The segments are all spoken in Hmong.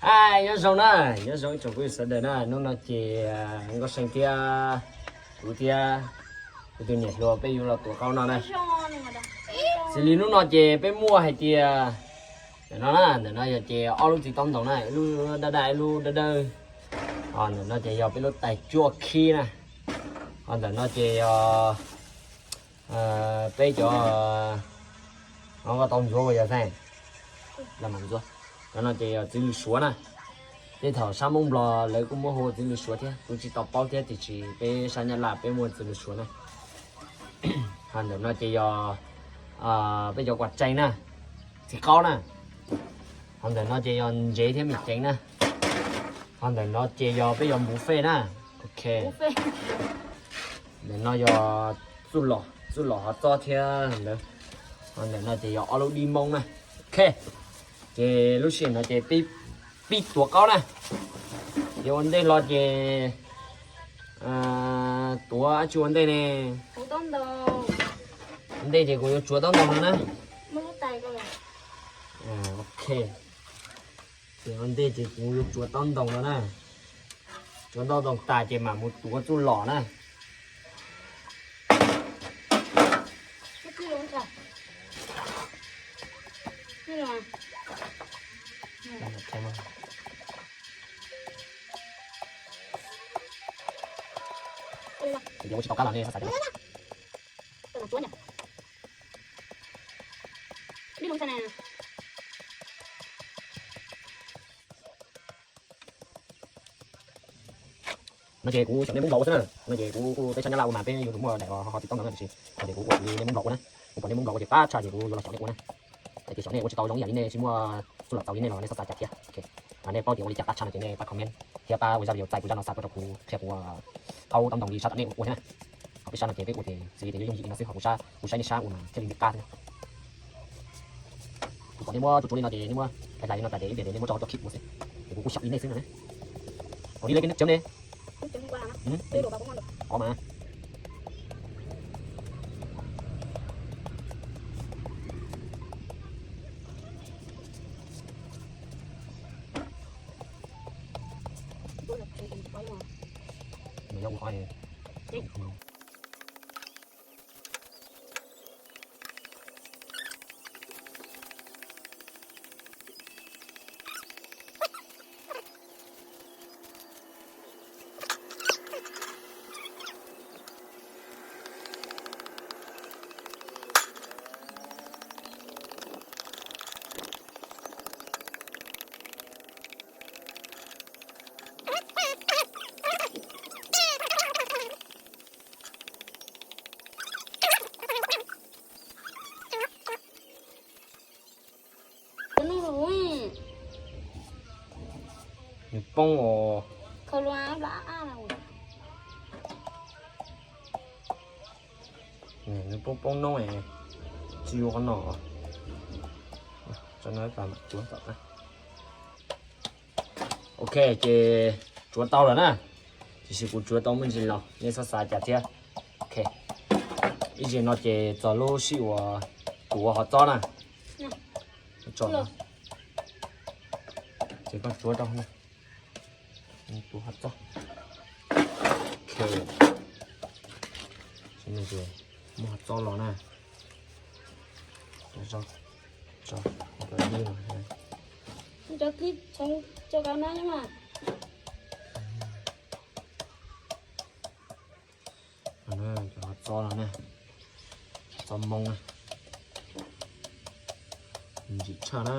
Ai, nyob zoo na, nyob zoo ib tsoom phooj ywg sawv daws na, hnub no ces Nkauj See thiab kuv thiab kuv tus niam hluas peb yuav los tuav qaub no na. Xws li hnub no ces peb muaj hais tias ntawm no na, ntawm no yog ces ob lub txiv taub ntoos na, ib lub dawb dawb ib lub dawb dawb. Ho ntawm no ces yog peb lub tais cuaj khib na. Ho ntawm no ces yog peb cov, no koj tau ntxuav ua yog xeeb, cov no ces yog txiv lws suav na. Tej thaum sab Hmoob Nplog lawv kuj muab hu txiv lws suav thiab, kuv tsis tau paub thiab tiam sis peb sab Nyab Laj peb muaj txiv lws suav na. Ho ntawm no ces yog peb cov kuam tsees na, txiv qaub na. Ho ntawm no ces yog ntsev thiab me ceev na. Ho ntawm no ces yog peb cov npus fej na. Ok. Ntawm no yog txuj lom, txuj lom hov txob thiab ntawd. Ho ntawm no ces yog ob lub dib moob na. Ok. Ces lub sij hawm no ces pib tuav qaub na. Ces ua ntej los ces tuav dab tsi ua ntej ne? Ua ntej ces kuv yuav tsuav taub ntoos no na. Ok. Ces ua ntej ces kuv yuav tsuav taub ntoos no na. Tsuav taub ntoos tas ces mam mus tuav txuj lom na. Ces ua tsis tau qab los nej xav xav. No ces kuv xyaum nej Hmoob Nplog ua xwb na. No ces kuv kuj teb tshaj Nyab Laj ua mas peb yuav tsum muaj daim ho txiv taub ntoos no tiam sis no ces kuv ua xws li nej Hmoob Nplog ua na. Kuv pom nej Hmoob Nplog ua ces pab tshaj ces kuv yuav los xyaum nej ua na. Hais tias xyaum nej ua tsis tau zoo ib yam li nej tsis muaj txuj lom txaus li nej los nej txhob xav cas thiab. Nej paub tias ua li cas pab tshaj no ces nej pab comment thiab pab ua zaj video txais kuv zaj no xa tuaj rau kuv qhia kuv qaub taub ntoos li sab tom nej ua thiab na. Ho peb sab no ces peb ua ces xws li tias yooj yooj yim li no xwb, ho kuv saib nej sab ua mas thiaj li ntim qab xwb na. Kuv pom nej muab tsuav tsuav li no ces nej muab hlais hlais li no tas ces ib pliag ces nej muab tso rau kib ua xwb. Ces kuv kuj xyaum li nej xwb no na. Ua li lawv cov ne, qhov mas Nws poob os. Nws poob poob noob, tsis yuav qhov no. Ok, ces tsuav tau lawm na. Tiam sis kuv tsuav tau me ntsis los nej txhob xav cas thiab. Ok, ib zaug no ces txog lub sij uas kuv ua hov txob na. Ces koj tsuav rau, kuv hov txob. Ok, muab hov txob los na. Cov hov txob no na, txob moob na, ntsim tshaj na.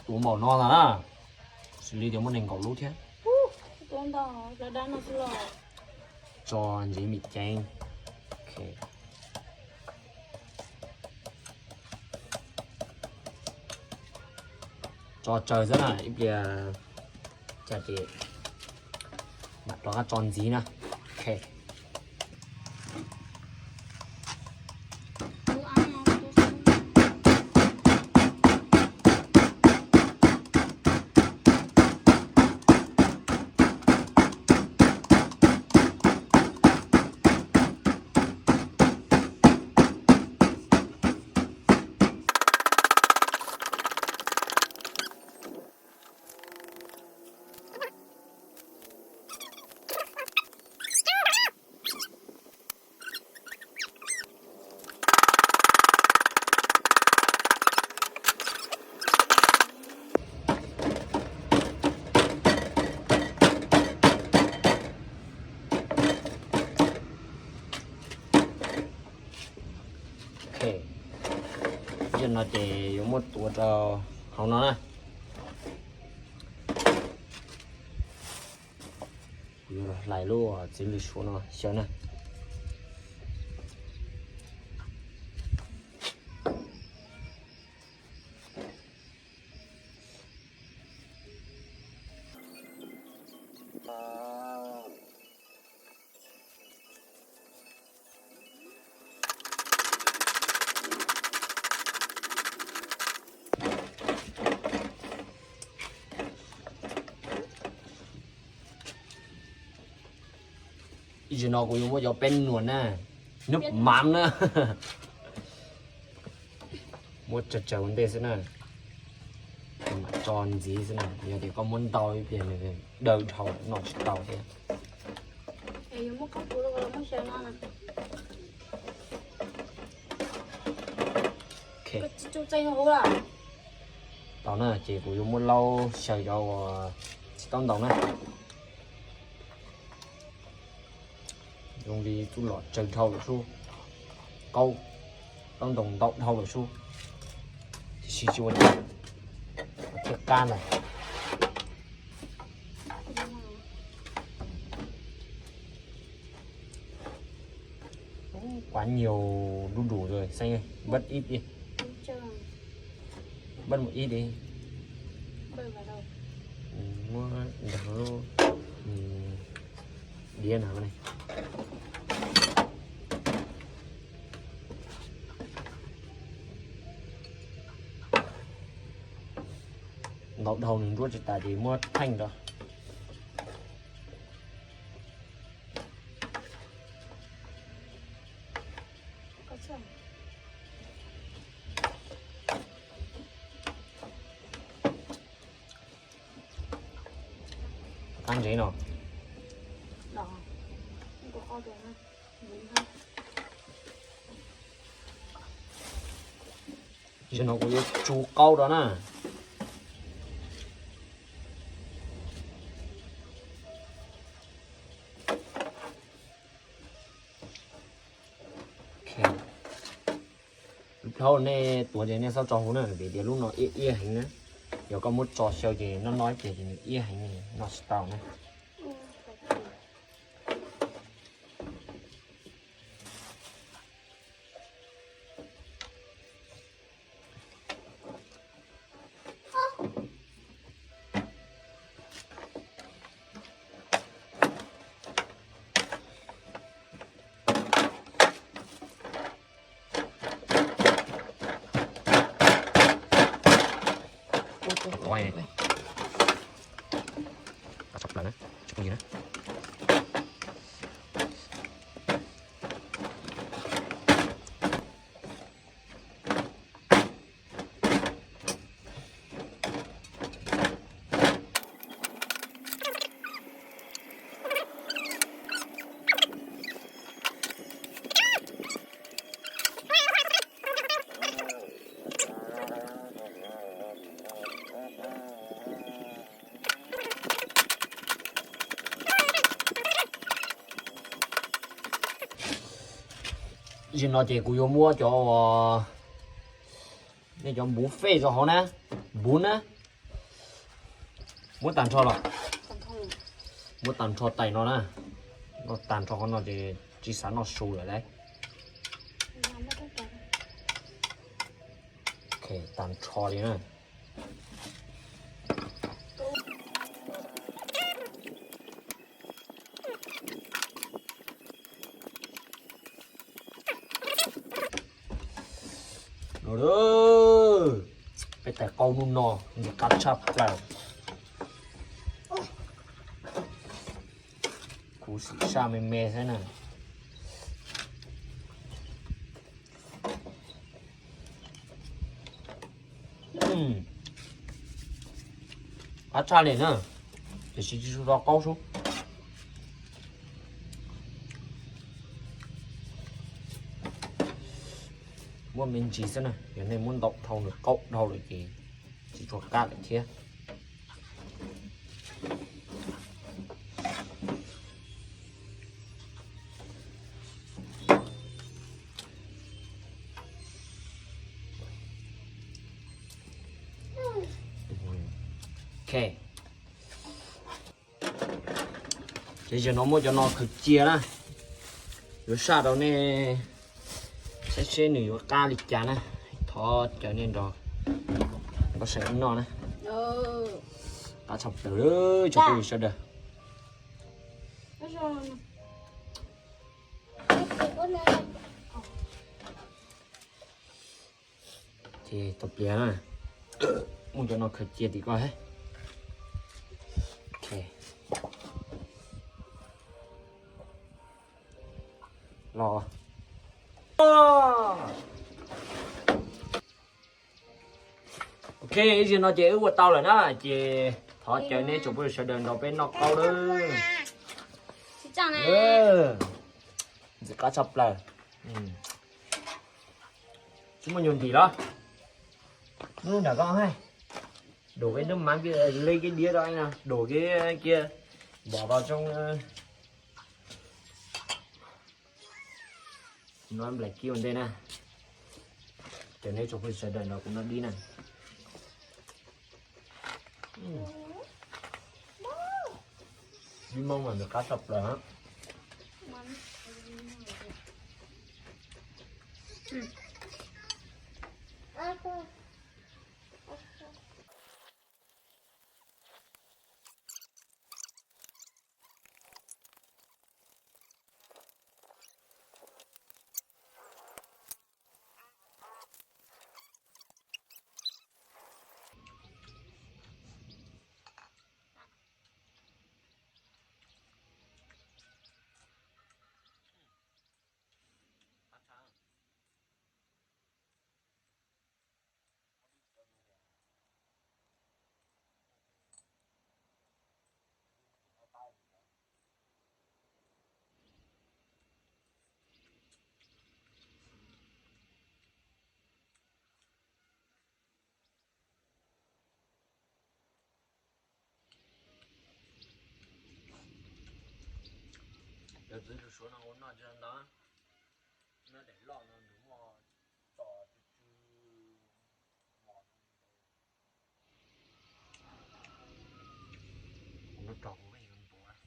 Tuav npaum no ntag na, xws li tias muaj nees nkaum lub thiab. Tso ntsev me ceev. Tso tsawg xwb na, ib pliag cas ces mam rov qab tso ntxiv na. Ok. Yog no ces yuav muab tuav rau hauv no na. Kuv yuav los hlais lub txiv lws suav no xyaw na. Ib zaug no kuv yuav muab cov peb nuam na, nub mam na, muab tsawg tsawg ua ntej xwb na, mam tso ntxiv xwb na. Yog tias koj muab ntau ib pliag nws daw dhau noj tsis tau thiab. Tau na, ces kuv yuav muab laub xyaw cov uas tsis tau ntaus na. Zoo li txuj lom tsawg dhau lawm sub, qaub, taub ntoos ntau dhau lawm sub, tiam sis tsis ua cas, thiaj qab ntag. Quá nhiều đu đủ rồi, xeeb, bớt ít đi. Bớt một ít đi. Muab nrog lub diab no ne. Ntau dhau nws nruab tsis tas ces muab theej rau. Qab ntsev no. Zaum no kuv yuav tsu qaub rau na. Lub plhaub nej tuav ces nej txhob tso huv na, vim tias lub no iab iab heev na. Yog koj muab tso xyaw ces noj noj ib pliag ces nws iab heev, noj tsis tau na. Zaum no ces kuv yuav muab cov, nej cov npuv fej rau hauv na, npuv na. Muab tag nrho los? Muab tag nrho tais no na. Noj tag nrho qhov no ces tsis xav noj su lawm lauj. Tag nrho li na. Peb tais qaub hnub no ntxim qab tshaj plaws. Kuv sim saj me me xwb na. Qab tshaj li na, tiam sis tsis tshua qaub sub. Muab me ntsis xwb na, yog nej muab ntau dhau nws qaub dhau lawm ces tsis tshua qab lawm thiab. Ok, ces zaum no muab cov no khaws cia na, yuav saj rau nej saib seb nws yuav qab li cas na. Thov caw nej nrog peb saib noj na. Qab tshaj plaws tsoom phooj ywg sawv daws. Ces tau pliav na, muab cov no khaws cia tim ko. Los. Ok, ib zaug no ces wb ua tau lawm na, ces thov caw nej tsoom phooj ywg sawv daws nrog peb noj qaub lawm. Ntxim qab tshaj plaws. Tsis muaj nyuag ntim los. Nub nram ko, dum kiag nub mav kiag, le kiag diav rau no, dum kiag kiag, npom rau tsob. Noj nplaim kib ua ntej na. Ces nej tsoom phooj ywg sawv daws nrog kuv noj dib na. Dib Hmoob mas nws qab tshaj plaws. Cov txiv lws suav no ua noj tsis ntau, noj daim loj no nws muaj txo tsw tsw mos. Kuv no rog kuv yeej yuav npuav.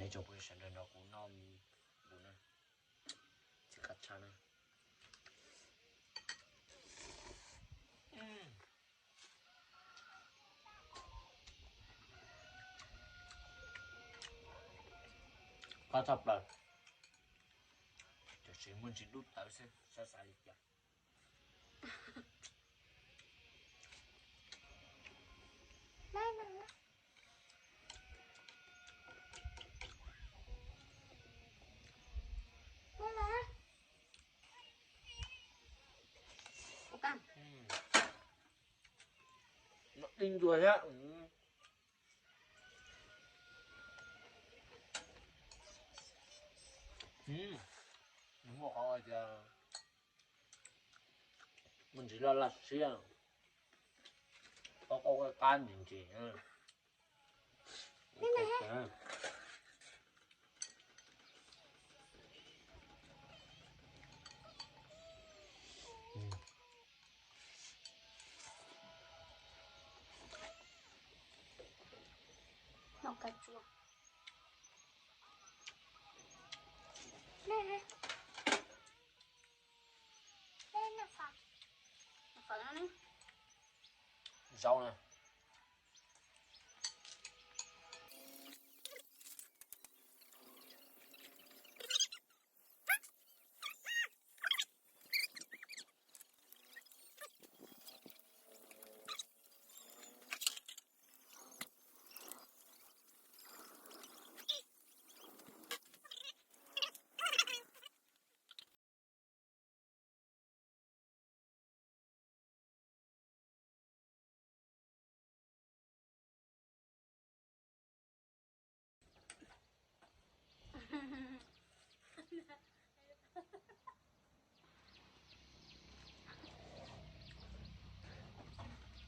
Tsoom phooj ywg sawv daws nrog kuv noj mi npus na, txiv qab tshaj na. Qab tshaj plaws, tiam sis muaj ntsis dub tawv xwb, xav xav li cas. Dib ncuag thiab. Muaj qhov tias muaj ntsis laj laj siab, qab qab ntsis ntsis. Noj kab tsuab. Zaub na.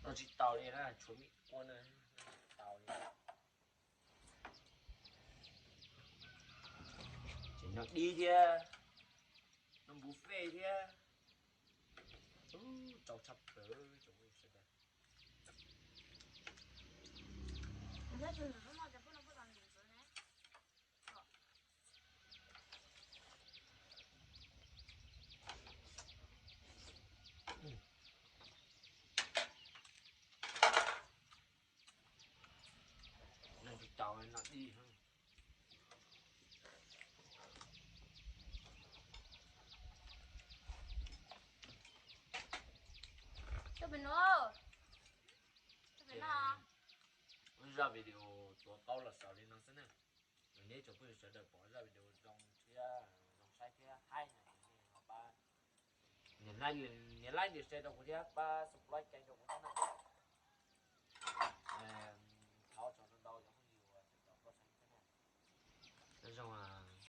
Noj tsis tau li na, tshuav me kua na, noj tsis tau li. Ces noj dib thiab, noj buffet thiab. Ub, tsau tshaj plaws tsoom phooj ywg sawv daws. Noj tsis tau, noj dib. Ib zaj video tuav taub los xaus li no xwb na. Neb tsoom phooj ywg sawv daws pom zaj video zoo thiab zoo saib thiab haib no ces nej ho pab nias like nias share rau kuv thiab pab subscribe kênh rau kuv thiab na. Thov txog ntau ntau cov phooj ywg uas caum caum kuv saib thiab na. Nyob zoo na.